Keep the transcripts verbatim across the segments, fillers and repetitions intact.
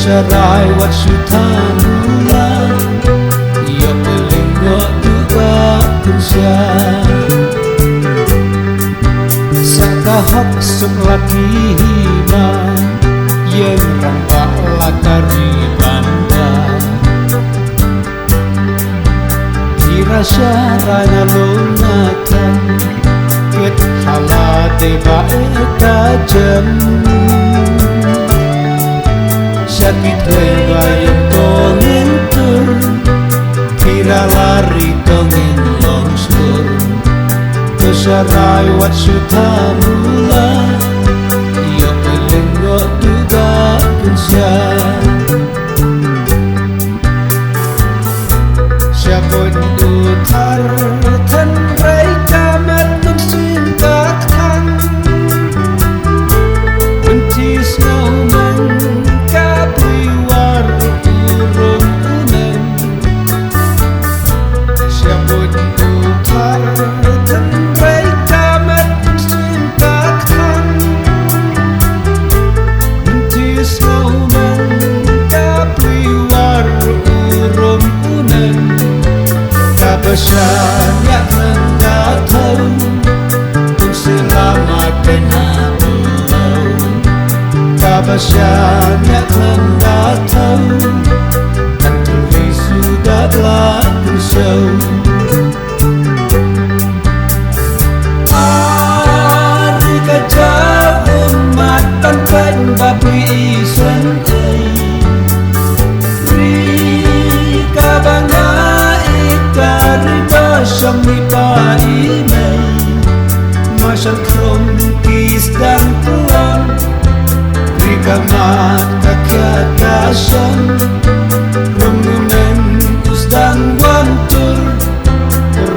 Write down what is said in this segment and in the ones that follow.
Sharai wat shu than u la, ïoh pynlyngngoh tu ba pynshai. Sa ka hok suk la ki hima, ïeng rangbah la ka ri ban da. Ira sharai na lum na than, kit hala dei ba e ka jem. Sha ki thwei ba ïeng to ngin tur, ira la ri to ngin long shlur. To sharai wat shu than u la, ïoh pynlyngngoh tu ba pynshai. Sha bun u thar than rei ka met mynsiem ka than. Mynti sngewmang ka pli war u rum u neng. Sha bun u thar than rei ka met mynsiem ka than. Mynti sngewmang ka pli war u rum u neng. Kaba shaniah khlem da thew, kum sila ma kena u law. Kaba shaniah khlem da thew, kan tu li su da bla ku sew. Ari ka jaw ummat tang peng ba pli i swen ei. Ri kaba nga i ka ri ba shong i pa i mei. Ma shong khrum ki sdang klon. Ri ka mat ka kiad ka shong. Rum u neng u sdang wan tur.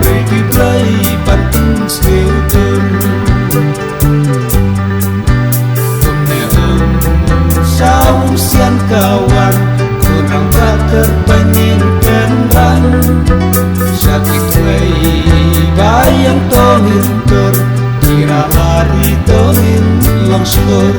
Ri ki blei ban tung sniew tur. Kumne um saw um sian ka wan. Kunang ba ter pangin pen ran. Sha ki thwei ba ïeng to ngin tur. Ira la ri to ngin long shlur.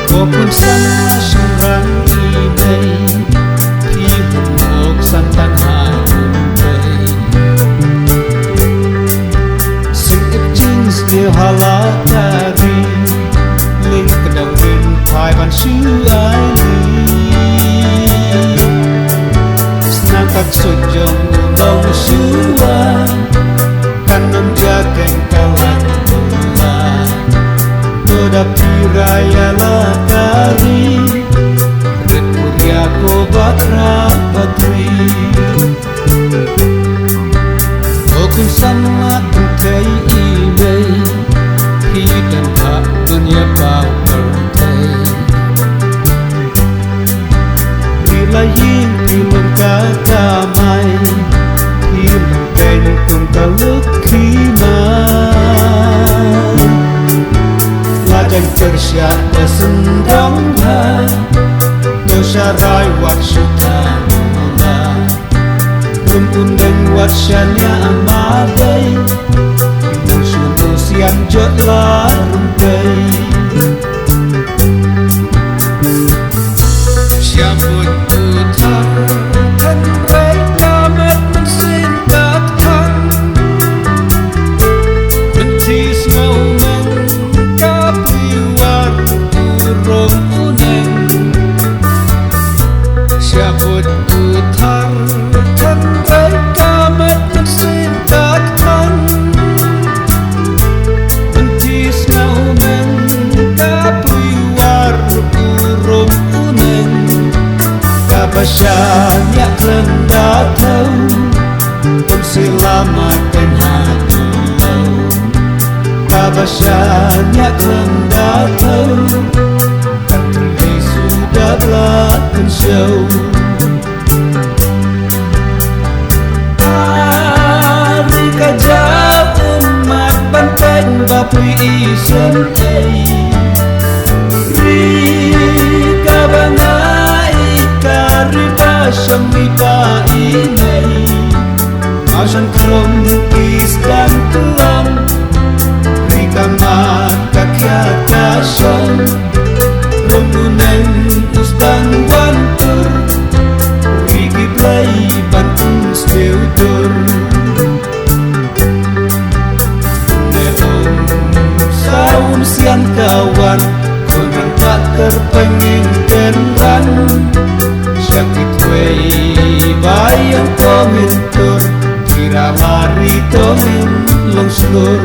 Ko khun san shynrang i mei, phi hun mok san tang ha Rumbei. Sing ip jingsniew ha la ka ri, ling kdaw rin phai ban shu ai li. Snam ka ksut jong u long shuwa, kan ym ja keng ka lak u la. To da phi rai ïa la ka ri, rit u ria ko ba khrap ba twi. O khun samla kynthei i mei, phi dang khah dun ïa paw pyrthei. Phi la ïing phi long ka kamai, phi long peng kum ka luk khimai. La jaiñ pyrshah ba sngewdong bha, to sharai wat shu than u la. Rum u neng wat shaniah ma dei, nang shu tu sian jot la Rumbei. Sha bun u thar than rei ka met mynsiem ka than. Mynti sngewmang ka pli war u rum u neng. Sha bun u thar than rei ka met mynsiem ka than. Mynti sngewmang ka pli war u rum u neng. Kaba shaniah khlem da thew, kum sila ma kena u law. Kaba shaniah khlem da Atau kan terli sudah berlaku show. Ari ka jaw umat ban peng ba pui i sien ei. Ri ka ba ngai ka ri ba shong i ba i nei. Masan krom ki stan tuam. Ri ka mat ka kiat ka shong. Rum unen ustan wan tur. Ri ki blai ban kum steu tur. Ne um saun sian kawan. Kun rang tak terpengin ten ran. Syakit wei bayang tongin tur. Kira mari tongin long slur.